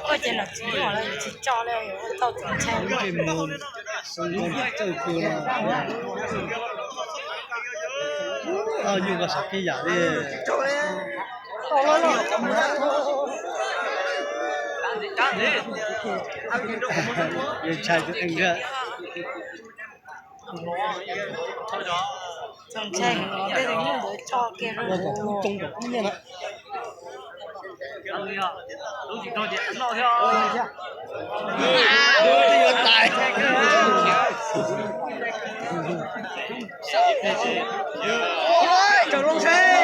Koj ces los tsis nyuaj los tsis tso li, tau txaus ntshai. Nyuj ko sav kiag yam li. Yeej ntshai tus eeg thiab. Txaus ntshai heev, tej tus nyuj ntawd tso kiag rau. Tsaus lub seb,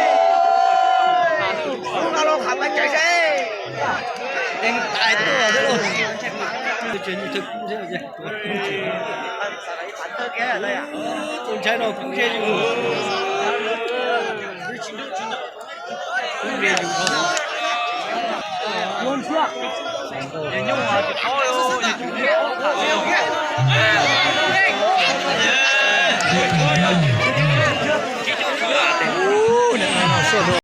lub no lub qhov pab cawv seb. Deev tais tuaj xwb lauj. Tus ntshai no kub kiag yus. Kub kiag yus.